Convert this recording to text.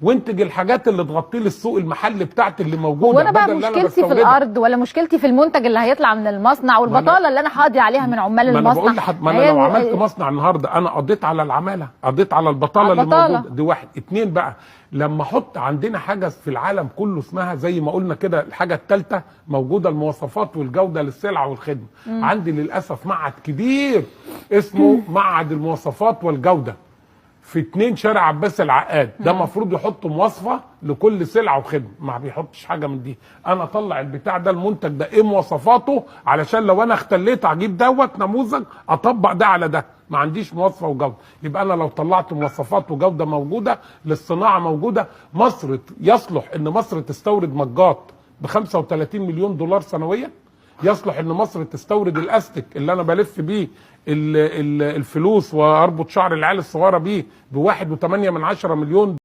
وانتج الحاجات اللي تغطي لي السوق المحلي بتاعتي اللي موجودة. وانا بقى بدل اللي أنا مشكلتي في بستوردها. الارض ولا مشكلتي في المنتج اللي هيطلع من المصنع والبطالة اللي انا هقضي عليها من عمال ما انا المصنع؟ بقول لحد، ما انا هي لو عملت مصنع النهارده انا قضيت على العمالة، قضيت على البطالة على اللي البطالة. موجودة دي. واحد. اتنين بقى، لما احط عندنا حاجة في العالم كله اسمها زي ما قلنا كده الحاجة الثالثة موجودة، المواصفات والجودة للسلع والخدمة. عندي للاسف معهد كبير اسمه معهد المواصفات والجودة في 2 شارع عباس العقاد، ده المفروض يحط مواصفه لكل سلعه وخدمه، ما بيحطش حاجة من دي. انا اطلع البتاع ده، المنتج ده ايه مواصفاته، علشان لو انا اختليت اجيب دوت نموذج اطبق ده على ده. ما عنديش مواصفه وجوده. يبقى انا لو طلعت مواصفات وجوده موجودة للصناعة موجودة، مصر يصلح ان مصر تستورد مجات ب 35 مليون دولار سنويا؟ يصلح ان مصر تستورد الاستك اللي انا بلف بيه الفلوس واربط شعر العيال الصغيرة بيه ب 1.8 مليون